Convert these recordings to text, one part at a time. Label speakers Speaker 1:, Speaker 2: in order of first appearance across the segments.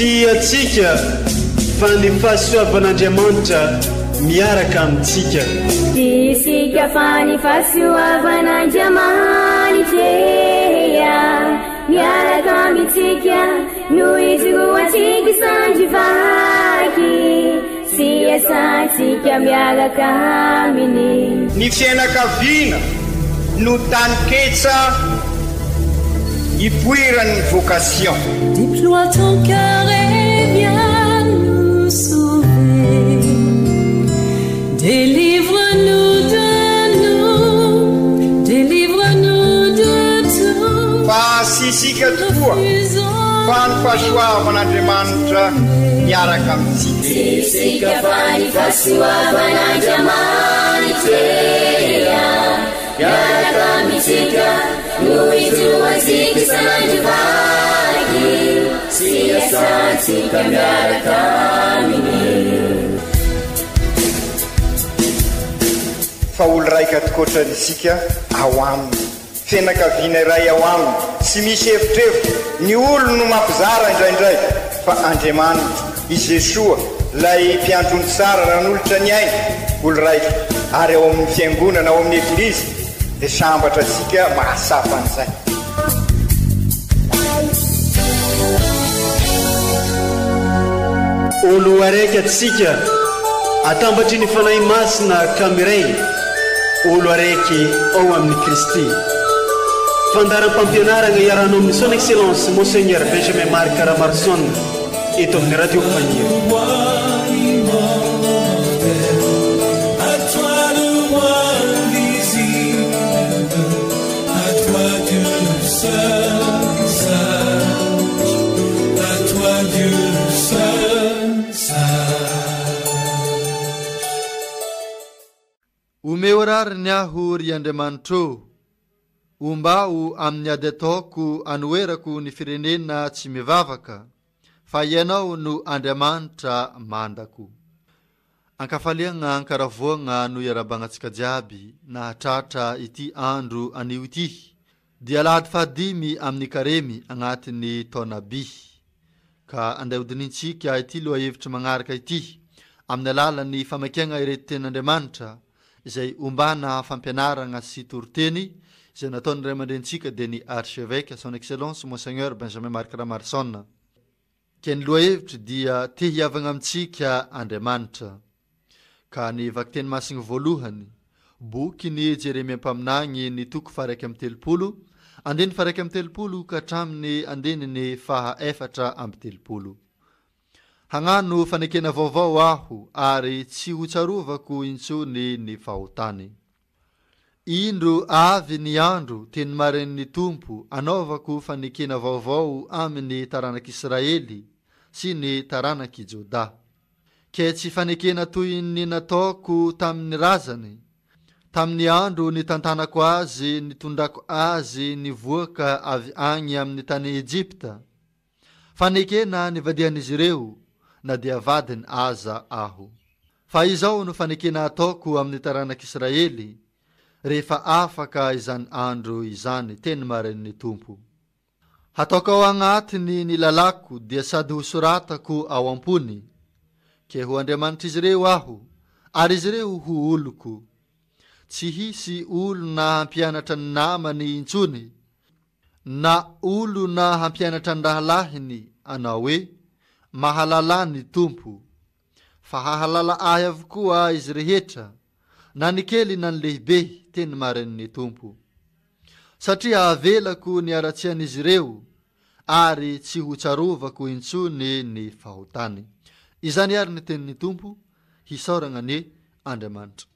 Speaker 1: Tsy antsika fa ny fahasoavan'Andriamanitra miaraka amintsika.
Speaker 2: Tsy isika fa ny fahasoavan'Andriamanitra miaraka amintsika no ijoroantsika sandry vaky sy iasantsika miaraka aminy.
Speaker 3: Ny fiainakaviana no taninketsa ipoiran'ny vocation.
Speaker 4: Déploie ton cœur et viens nous sauver. Délivre-nous de nous, délivre-nous de tout.
Speaker 3: Fa tsy isika tokoa fa ny fahasoavan'Andriamanitra miaraka amintsika.
Speaker 2: Tsy isika fa ny fahasoavan'Andriamanitra miaraka amintsika no ijoroantsika isan'andro vaky sy iasantsika miaraka aminy.
Speaker 3: Fa olo raika tokoatrany isika ao aminy. Fianakaviana iray ao aminy, tsy misy evitrevitra, ny olony no mampizara indraindray, fa Andriamanitra, i Jesoa, ilay mpiandry ondry tsara nanolotra ny ainy, olo raika, ary ao amin'ny Fiangonana, ao amin'ny Eglizy, dia sambatra isika mahatsapa an'izay.
Speaker 1: Olo araiky atsika, atambatry ny Fanahy Masina ka miray, olo araiky ao amin'i Kristy. Fandaharam-pampianaragna iarahanao amin'ny Son Excellence Monseigneur Benjamin Marc Ramaroson eto amin'ny Radio Faniry.
Speaker 5: Omeo rariny aho, ry Andriamanitro ô, ombao amin'ny ady ataoko anoherako ny firenena tsy mivavaka, fa Ianao no Andriamanitra mandako. Ankafaliagna ankaravoagna no iarabagnantsika jiaby nahatratra ity andro anio ity, dia alahady fahadimy amin'ny karemy agnatin'ny taona by. Ka andeha hodinintsika ity lohahevitry magnaraka ity amin'ny alalan'ny famakiagna ireto tenin'Andriamanitra izay ombana fampianaragna sy toriteny izay nataon'ny ray aman-drenintsika dia ny Archevêque Son Excellence Monseigneur Benjamin Marc Ramarson. Ka ny lohahevitry dia te hihavagna amintsika Andriamanitra. Ka ny vakiteny masigny voalohany, bokin'i Jeremia mpaminagny ny toko faha-31, andininy faha-31 ka hatramin'ny andininy faha-34. Hagnano fanekena vaovao Aho ary tsy ho tsarovako intsony ny fahotany. Indro avy ny andro, teny marin'ny Tompo, anaovako fanekena vaovao amin'ny taranak'Israely sy ny taranak'i Jodà. Ke tsy fanekena toy ny nataoko tamin'ny razany, tamin'ny andro nitantanako azy nitondrako azy nivoaka avy agny amin'ny tany Egypta, Fanekena nivadian'izy ireo na dia vadiny aza aho. Fa izao no fanekena ataoko amin'ny taranak'Israely, rehefa afaka izany andro izany, teny marin'ny Tompo. Hataoko ao agnatiny ny lalàko dia sady hosoratako ao am-pony. Ke ho Andriamanitr'izy ireo aho, ary izy ireo ho oloko. Tsy hisy olona hampianatra ny namany intsony, Na olona hampianatra ny rahalahiny anao hoe, Mahalalà ny Tompo, fa hahalala ahy avokoa izy rehetra, na ny kely na ny lehibe, teny marin'ny Tompo. Satria avelako ny haratsian'izy ireo, ary tsy ho tsarovako intsony ny fahotany. Izany àry ny tenin'ny Tompo, hisaoragna anie Andriamanitra.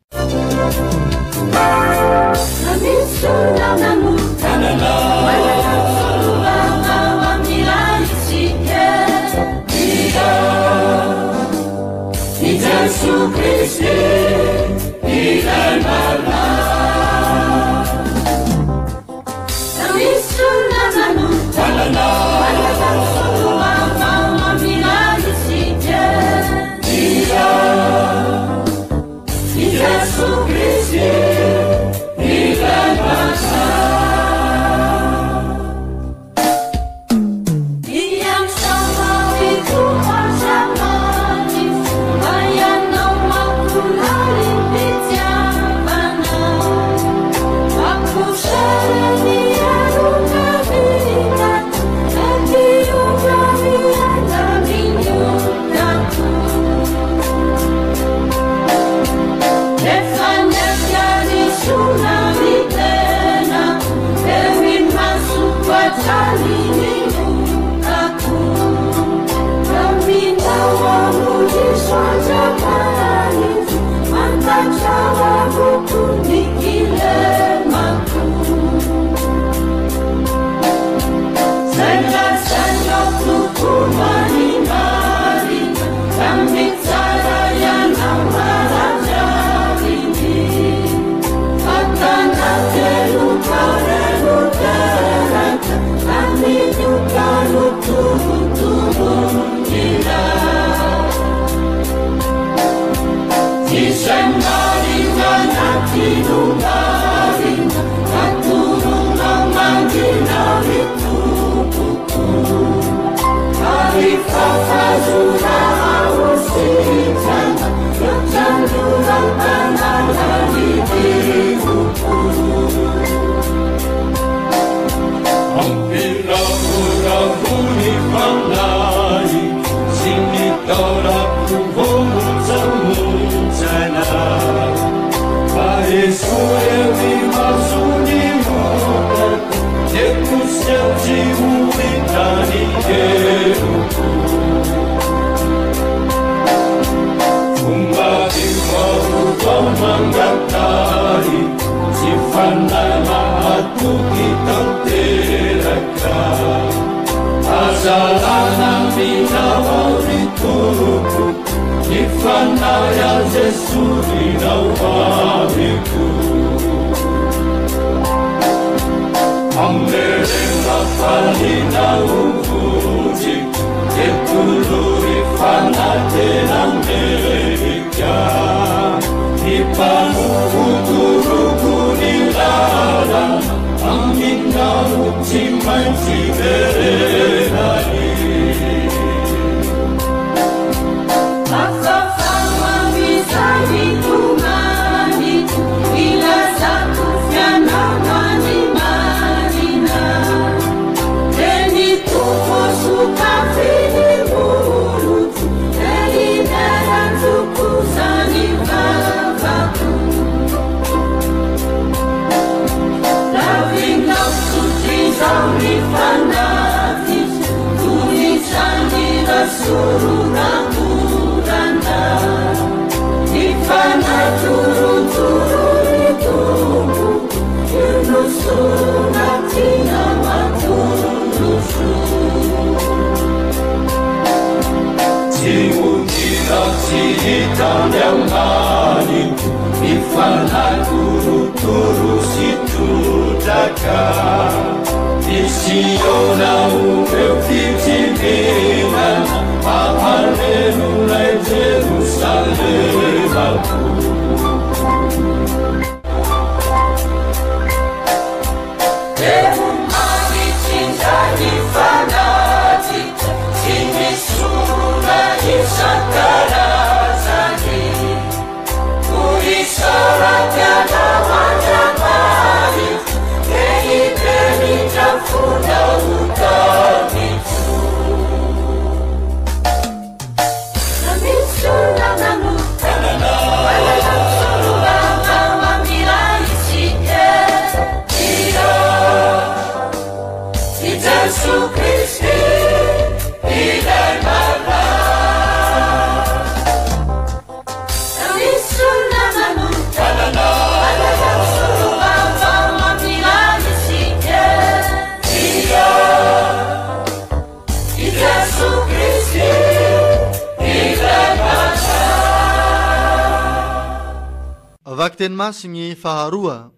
Speaker 5: Vakiteny masigny faharoa,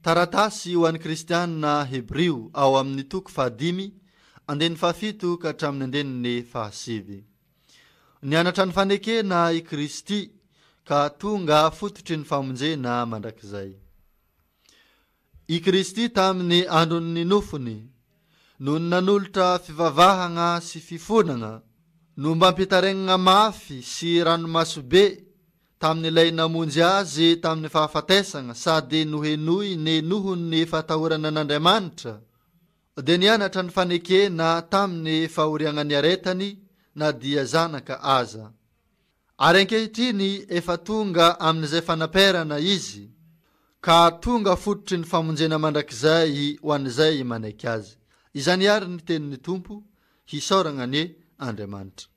Speaker 5: taratasy ho an'ny kristianina hebrio ao amin'ny toko fahadimy, andininy fahafito ka hatramin'ny andininy fahasivy. Nianatra ny fanekena i Kristy ka tonga fototry ny famonjena mandrakizay. I Kristy tamin'ny andron'ny nofony, no nanolotra fivavahana sy fifonana, no mba ampitaregnana mafy sy ranomaso be tamin'ilay namonjy azy tamin'ny fahafatesana sady nohenoiny noho ny fatahorana an'Andriamanitra, dia nianatra ny fanekena tamin'ny fahoriana niaretany na dia zanaka aza. Ary ankehitriny efa tonga amin'izay fanaperana izy, ka tonga fototry ny famonjena mandrakizay ho an'izay manaiky azy. Izany àry ny tenin'ny Tompo, hisaorana anie Andriamanitra.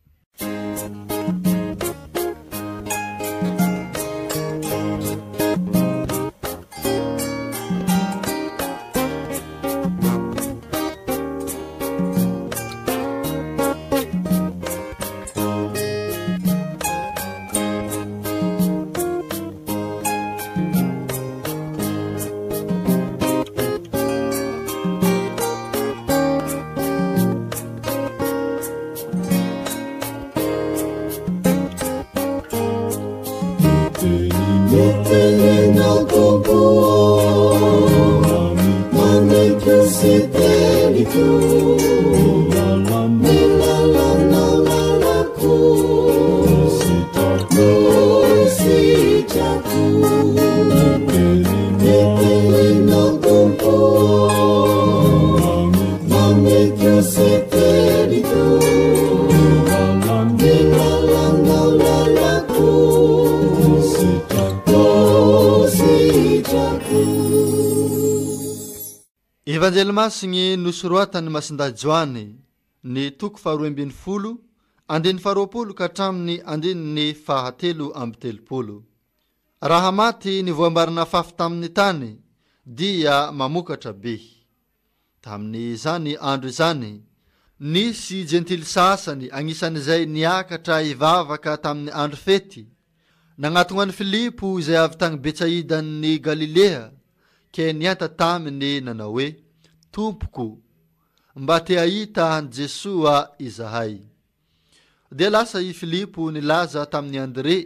Speaker 5: Evanjely Masigny nosoroatan'i Masindahy Joany, ny toko faharoa ambin'ny folo, andininy faharoapolo ka hatramin'ny andininy fahatelo amby telopolo. Raha maty ny voam-bary nafafy tamin'ny tany, dia mamokatra be. Tamin'izany andro izany, nisy jentily sasany agnisan'izay niakatra hivavaka tamin'ny andro fety, nagnatogna an'i Filipo izay avy tagny Betsaidan'i Galilea, ke nianta taminy nanao hoe, Tompoko, mba te hahita an'i Jesoa izahay. Dia lasa i Filipo nilaza tamin'i Andre,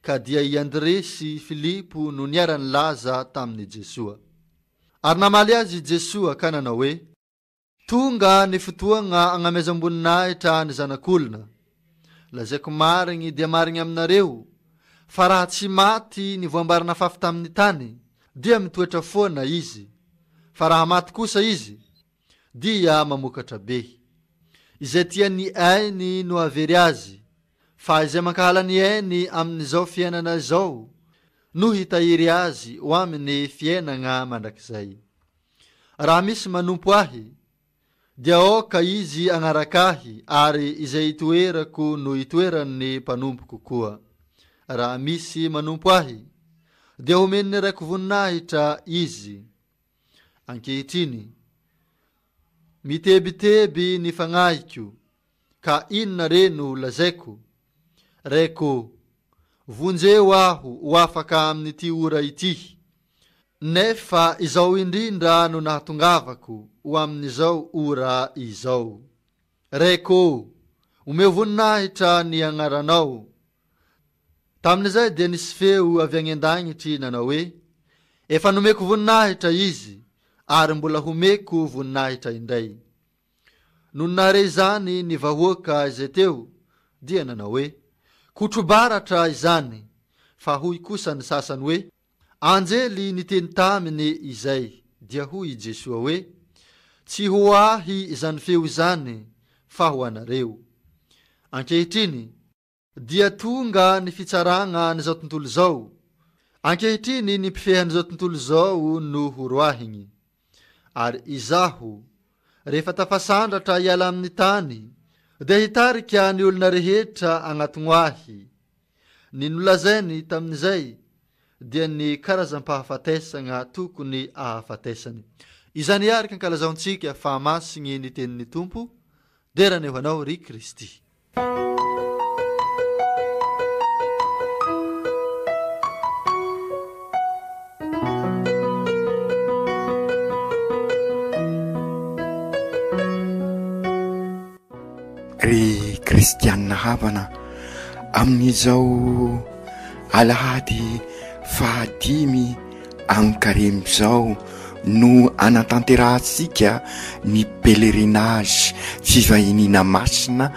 Speaker 5: ka dia i Andre sy Filipo no niara-nilaza tamin'i Jesoa. Ary namaly azy i Jesoa ka nanao hoe, Tonga ny fotoagna agnamezam-boninahitra ny Zanak'olona. Lazaiko marigny dia marigny aminareo, fa raha tsy maty ny voam-bary nafafy tamin'ny tany, dia mitoetra foana izy, fa raha maty kosa izy, dia mamokatra be. Izay tia ny ainy no hahavery azy, fa izay mankahala ny ainy amin'izao fiainana izao no hitahiry azy ho amin'ny fiainagna mandrakizay. Raha misy manompo Ahy, dia aoka izy hagnaraka Ahy, ary izay itoerako no itoeran'ny mpanompoko koa. Raha misy manompo Ahy, dia homen'ny Raiko voninahitra izy. Ankehitriny, mitebiteby ny fagnahiko, ka inona re no lazaiko? Raiko, vonjeo aho ho afaka amin'ity ora ity. Nefa izao indrindra no nahatongavako ho amin'izao ora izao. Raiko ô, omeo voninahitra ny agnaranao. Tamin'izay dia nisy feo avy agny an-dagnitry nanao hoe, Efa nomeko voninahitra izy, ary mbola homeko voninahitra indray. Nony nahare izany ny vahoaka izay teo, dia nanao hoe, Kotro-baratra izany! Fa hoy kosa ny sasany hoe, Anjely niteny taminy izay. Dia hoy i Jesoa hoe, Tsy ho ahy izany feo izany, fa ho anareo. Ankehitriny, dia tonga ny fitsaragna an'izao tontolo izao. Ankehitriny ny mpifehy an'izao tontolo izao no horoahigny. Ary Izaho, rehefa tafasandratra hiala amin'ny tany, dia hitarika ny olona rehetra agnatogno Ahy. Ny nolazainy tamin'izay dia ny karazam-pahafatesagna tokony ahafatesany. Izany àry ka ankalazaontsika fa masigny ny tenin'ny Tompo, dera anie ho Anao ry Kristy.
Speaker 6: Ry kristianina havana, amin'izao alahady fahadimy amin'ny karemy izao no anatanterahantsika ny pèlerinage fivahiniana masina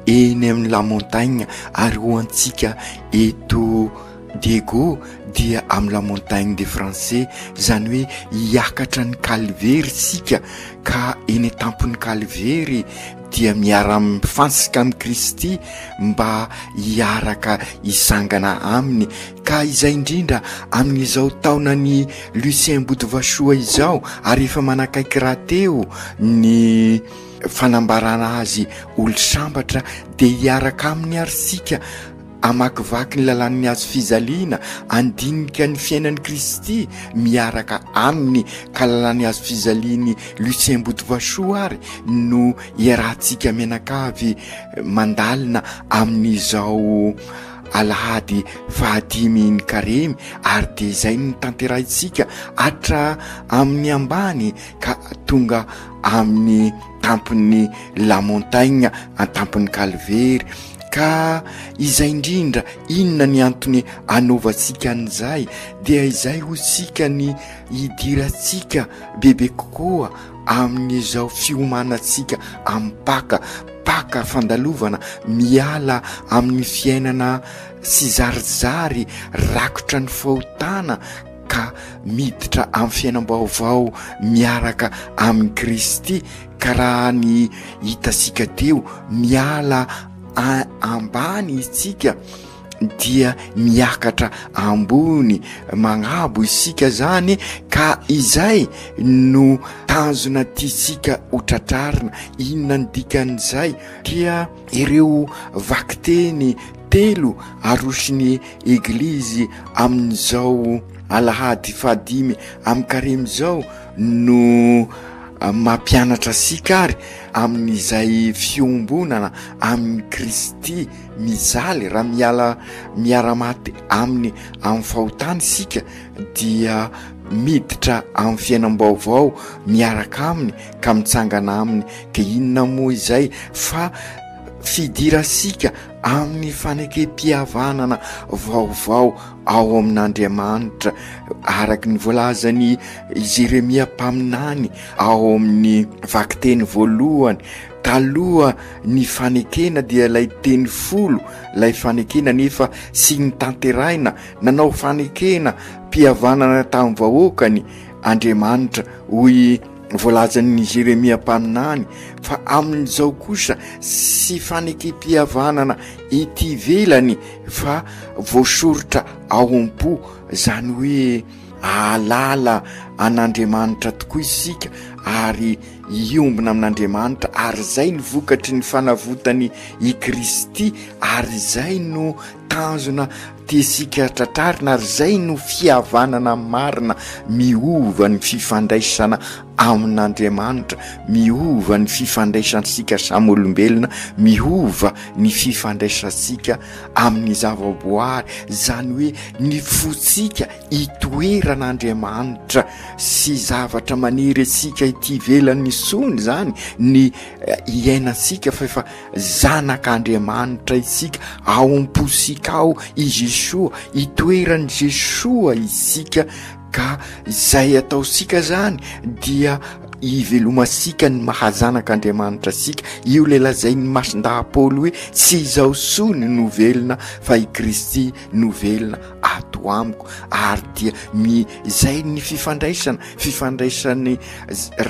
Speaker 6: eny amin'ny la montagne ary ho antsika eto Diego dia amin'ny la montagne des français, izany hoe hiakatra ny kalvery isika ka eny an-tampon'ny kalvery dia miara-mifantsika amin'i Kristy mba hiaraka hisangana aminy ka izay indrindra amin'izao taonan'i Lucien Botovasoa izao ary efa manakaiky rahateo ny fanambarana azy olo sambatra dia hiaraka aminy ary isika hamakivaky ny lalàn'ny hazo fijaliana, handinika ny fiainan'i Kristy miaraka aminy ka lalàn'ny hazo fijalian'i Lucien Botovasoa ary no iarahantsika mianakavy mandalina amin'izao alahady fahadimy ny karemy ary dia izay no tanterahintsika hatra amin'ny ambany ka tonga amin'ny tampon'ny la montagne an-tampon'ny kalvery ka izay indrindra inona ny antony anaovantsika an'izay dia izay ho tsika ny hidirantsika bebe kokoa amin'izao fiomanantsika amin'ny paka paka fandalovana miala amin'ny fiainana sy zarizary rakotra ny fahotana ka miditra amin'ny fiainam-baovao miaraka amin'i Kristy ka raha ny hitasika teo miala ambany isika. dia miakatra ambony magnabo isika zany ka izay no tanjona tiantsika ho tratrarina. Inona ny dikan'izay? Dia ireo vakiteny telo aroson'ny Eglizy amin'izao alahady fahadimy amin'ny karemy izao no mampianatra antsika ary amin'izay fiombonana amin'i Kristy mijaly raha miala miara-maty aminy amin'ny fahotana isika dia miditra amin'ny fiainam-baovao miaraka aminy ka mitsangana aminy ka inona moa izay fa fidirantsika amin'ny fanekem-pihavanana vaovao ao amin'Andriamanitra araka ny voalazan'i Jeremia mpaminany ao amin'ny vakiteny voalohany taloha ny fanekena dia ilay teny folo ilay fanekena nefa sy nitanterahina nanao fanekena mpihavanana tamin'ny vahoakany Andriamanitra hoy voalazan'i Jeremia mpaminany fa amin'izao kosa sy fanekem-pihavanana ety ivelany fa voasoritra ao am-po, izany hoe ahalala an'Andriamanitra tokoa isika ary hiombona amin'Andriamanitra ary izay ny vokatry ny fanavotany i Kristy ary izay no tanjona tiantsika tratrarina ary izay no fihavanana marina, miova ny fifandraisana amin'Andriamanitra, miova ny fifandraisantsika samy olombelona, miova ny fifandraisantsika amin'ny zavaboary, izany hoe ny fontsika itoeran'Andriamanitra sy zavatra manery antsika ety ivelany intsony izany ny iainantsika fa efa Zanak'Andriamanitra isika, ao am-pontsika ao i Jesoa, itoeran'i Jesoa isika ka izay ataontsika zany dia ivelomantsika ny maha zanak'Andriamanitra antsika, io ilay lazain'ny Masindahy Paoly hoe tsy izaho intsony no velona fa i Kristy no velona ato amiko, ary dia mi izay ny fifandraisana, fifandraisan'ny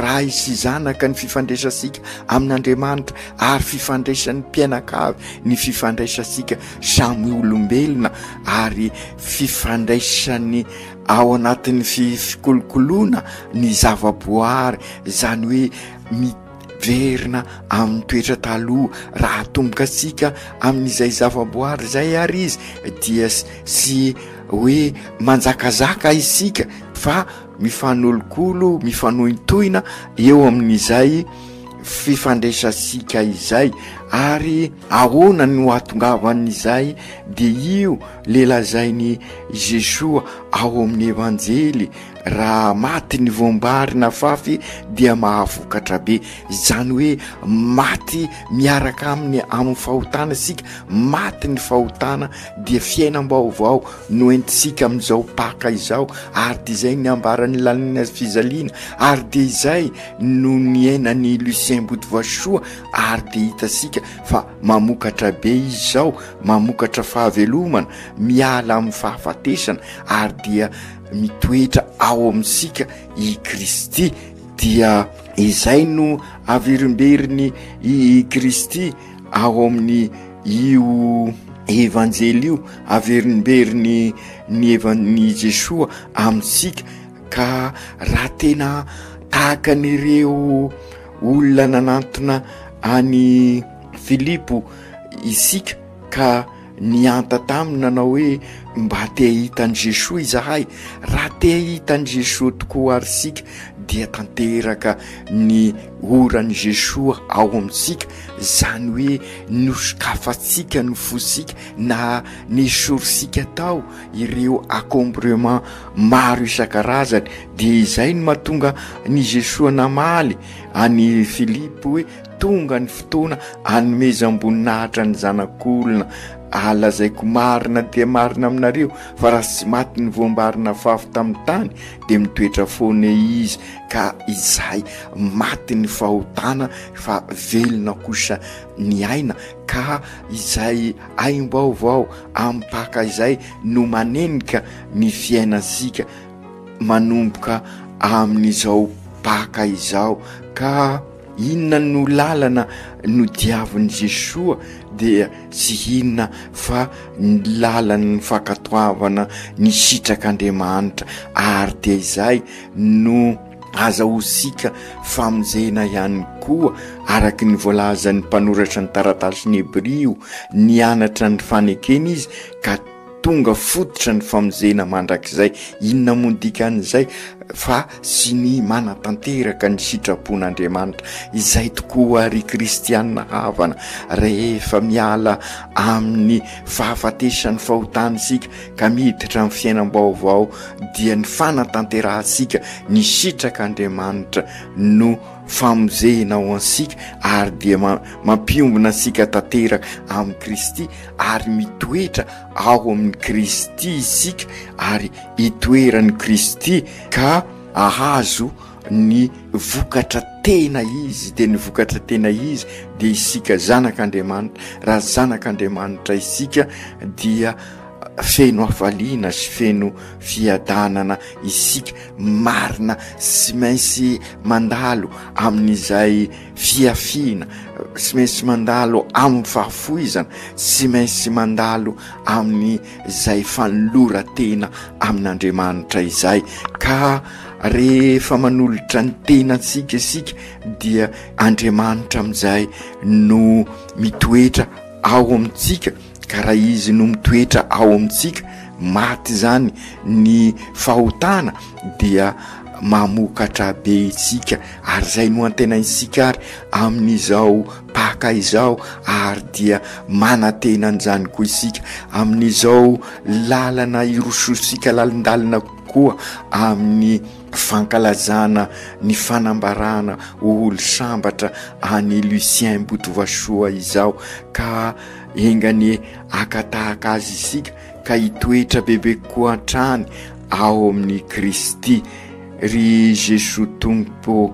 Speaker 6: Ray sy Zanaka ny fifandraisantsika amin'Andriamanitra ary fifandraisan'ny mpianakavy ny fifandraisantsika samy olombelona ary fifandraisan'ny ao anatin'ny fikolokoloana ny zavaboary, izany hoe miverina amin'ny toetra taloha. Raha atomboka antsika amin'izay zavaboary izay ary izy dia sy hoe manjakazaka isika fa mifanolokolo, mifanohintohina eo amin'izay fifandraisantsika izay. Ary ahoana no hahatongavan'izay? Dia io le lazain'i Jesoa ao amin'ny Evanjely, raha maty ny voam-bary nafafy dia mahavokatra be. Izany hoe maty miaraka aminy amin'ny fahotana isika, maty ny fahotana dia fiainam-baovao no entintsika amin'izao Paka izao, ary dia izay ny ambaran'ny lanin'ny hazo fijaliana, ary dia izay no niainan'i Lucien Botovasoa, ary dia hitantsika fa mamokatra be izy izao, mamokatra fahavelomana, miala amin'ny fahafatesana, ary dia mitoetra ao amintsika i Kristy, dia izay no averimberiny i Kristy ao amin'ny io Evanjely io, averimberiny ny evan'i Jesoa amintsika, ka raha tena tahaka an'ireo olona nanantona an'i Filipo isika ka nihanta taminy nanao hoe mba te hahita an'i Jesoa izahay, raha te hahita an'i Jesoa tokoa ary isika dia tanteraka ny oran'i Jesoa ao amintsika, izany hoe nosokafantsika ny fosika na nesorintsika tao ireo encombrement maro isan-karazany, dia izay no mahatonga an'i Jesoa namaly an'i Filipo hoe tonga ny fotoana hanomezam-boninahitra ny Zanak'olona, ah lazaiko marina dia marina aminareo fa raha tsy maty ny voam-bary nafafy tamin'ny tany dia mitoetra foana izy, ka izay maty ny fahotana fa velona kosa ny aina, ka izay aim-baovao ampaka izay no manenika ny fiainantsika manomboka amin'izao Paka izao, ka. Inona no lalana nodiavin'i Jesoa dia tsy inona fa ny lalan'ny fankatoavana ny sitrak'Andriamanitra ary dia izay no azahoantsika famonjena ihany koa araka ny voalazan'ny mpanoratra ny taratasin'ny Hebrio, nianatra ny fanekena izy ka tonga fototra ny famonjena mandrakizay. Inona moa ny dikan'izay fa sy ny manatanteraka ny sitrapon'Andriamanitra. Izay tokoa ry kristiana havana, rehefa miala amin'ny fahafatesan'ny fahotana isika ka miditra amin'ny fiainam-baovao dia ny fanatanterahantsika ny sitrak'Andriamanitra no famonjena ho antsika ary dia mampiombona antsika tanteraka amin'i Kristy ary mitoetra ao amin'i Kristy isika ary itoeran'i Kristy ka ahazo ny vokatra tena izy dia ny vokatra tena izy dia isika zanak'Andriamanitra raha zanak'Andriamanitra isika dia feno hafaliana sy feno fiadanana isika marina sy maintsy mandalo amin'izay fiafiana tsy maintsy mandalo amin'ny fahafoizana tsy maintsy mandalo amin'izay fanoloran-tena amin'Andriamanitra izay ka rehefa manolotra ny tenantsika isika dia Andriamanitra amin'izay no mitoetra ao amintsika ka raha izy no mitoetra ao amintsika maty izany ny fahotana dia mamokatra be isika ary izay no antenaintsika ary amin'izao paka izao ary dia manantena an'izany koa isika amin'izao lalana irososika lalindalina koa amin'ny fankalazana ny fanambarana ho olo sambatra an'i Lucien Botovasoa izao ka enga anie haka tahaka azy isika ka hitoetra bebe kokoa hatrany ao amin'i Kristy. Ry Jesoa Tompo ô,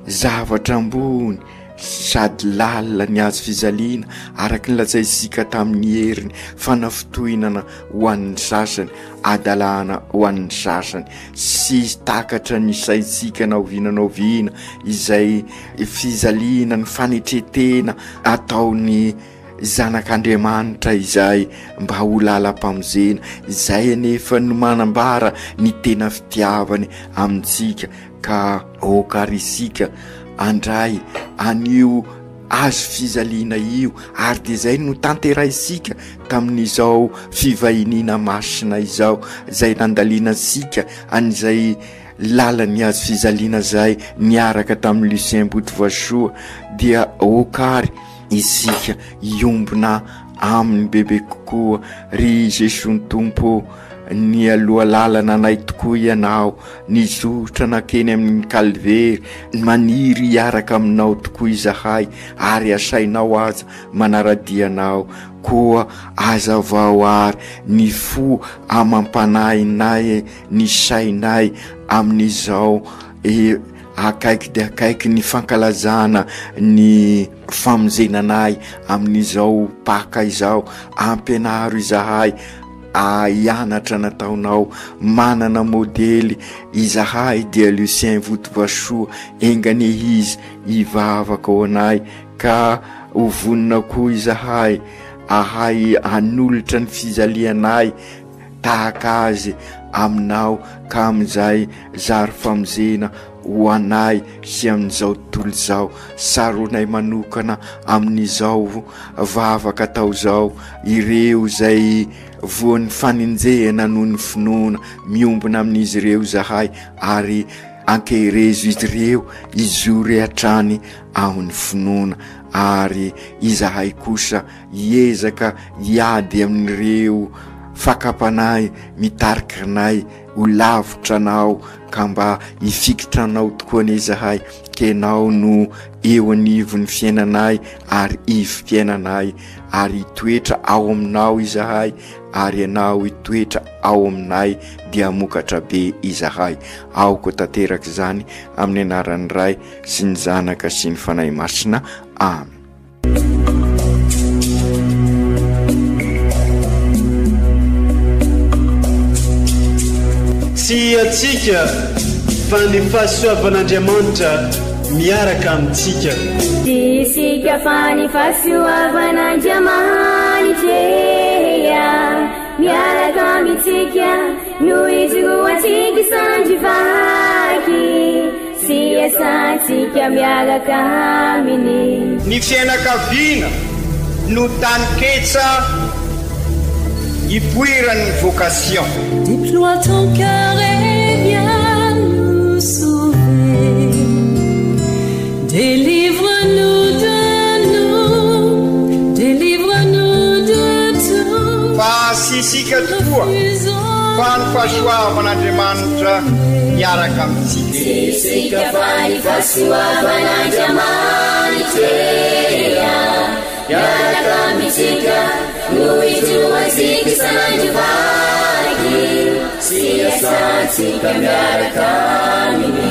Speaker 6: zavatra ambony sady lalina ny hazo fijaliana araka ny lazaintsika tamin'ny heriny, fanafintohinana ho an'ny sasany, hadalana ho an'ny sasany. Tsy takatra ny saintsika na oviana na oviana izay fijaliana, ny fanetren-tena ataon'ny Zanak'Andriamanitra izay mba ho lalam-pamonjena, izay anefa no manambara ny tena fitiavany amintsika, ka aoka ary isika handray an'io hazo fijaliana io, ary dia izay no tanterahintsika tamin'izao fivahiniana masina izao, izay nandalinantsika an'izay lalan'ny hazo fijaliana izay niaraka tamin'i Lucien Botovasoa, dia aoka ary Isika hiombona aminy bebe kokoa ry Jesoa Tompo ô, nialoha lalana anay tokoa Ianao, nizotra nankeny amin'ny Kalvery, maniry hiaraka aminao tokoa izahay ary asainao aza manara-dia Anao, koa azavao ary ny fo amam-panahinay, ny sainay amin'izao akaiky dia akaiky ny fankalazana ny famonjena anay amin'izao Paka izao. Ampianaro izahay hianatra nataonao. Manana modely izahay dia Lucien Votovasoa, enga anie izy hivavaka ho anay ka ho vonona koa izahay ahay hanolotra ny fijalianay tahaka azy aminao ka amin'izay zary famonjena ho anay sy amin'izao tontolo izao. Saronay manokana amin'izao vavaka atao izao ireo izay voan'ny fanenjehana noho ny finoana. Miombona amin'izy ireo izahay ary ankehirezo izy ireo hizory hatrany amin'ny finoana ary izahay kosa hiezaka hiady amin'ireo fakam-panahy mitarika anay ho lavitra Anao ka mba hifikitra Anao tokoa anie izahay ka Ianao no eo anivon'ny fiainanay ary ivom-piainanay ary hitoetra ao Aminao izahay ary Ianao hitoetra ao aminay dia hamokatra be izahay. Aoka ho tanteraka izany amin'ny anaran'ny Ray sy ny Zanaka sy ny Fanahy Masina. Amen.
Speaker 1: Tsy antsika fa ny fahasoavan'Andriamanitra. miaraka amintsika.
Speaker 2: Tsy isika fa ny fahasoavan'Andriamanitra miaraka amintsika no ijoroantsika sandry vaky sy iasantsika miaraka aminy.
Speaker 3: Ny fiainakaviana no taninketsa ipoiran'ny vocation.
Speaker 4: Déploie ton cœur et viens nous sauver. Délivre-nous de nous, délivre-nous de tout.
Speaker 3: Fa tsy isika tokoa fa ny fahasoavan'Andriamanitra miaraka amintsika.
Speaker 2: Tsy isika fa ny fahasoavan'Andriamanitra miaraka amintsika no ijoroantsika isan'andro vaky sy iasantsika miaraka aminy.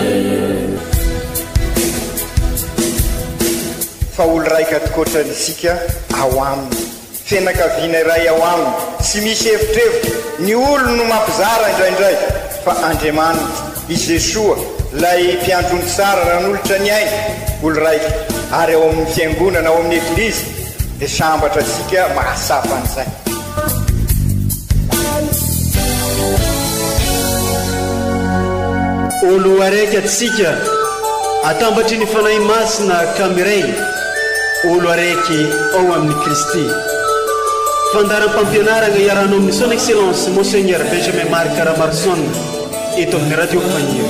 Speaker 3: Fa olo raika tokoatra isika ao aminy. Fianakaviana iray ao aminy, tsy misy evitrevitra, ny olony no mampizara indraindray, fa Andriamanitra, i Jesoa, ilay mpiandry ondry tsara nanolotra ny ainy, olo raika, ary ao amin'ny fiangonana, ao amin'ny Eglizy, dia sambatra antsika mahatsapa an'izay.
Speaker 1: Olo araiky atsika atambatry ny Fanahy Masina ka miray olo araiky ao amin'i Kristy. Fandaharam-pampianaragna iarahanao amin'ny Son Excellence Monseigneur Benjamin Marc Ramaroson eto amin'ny Radio Faniry.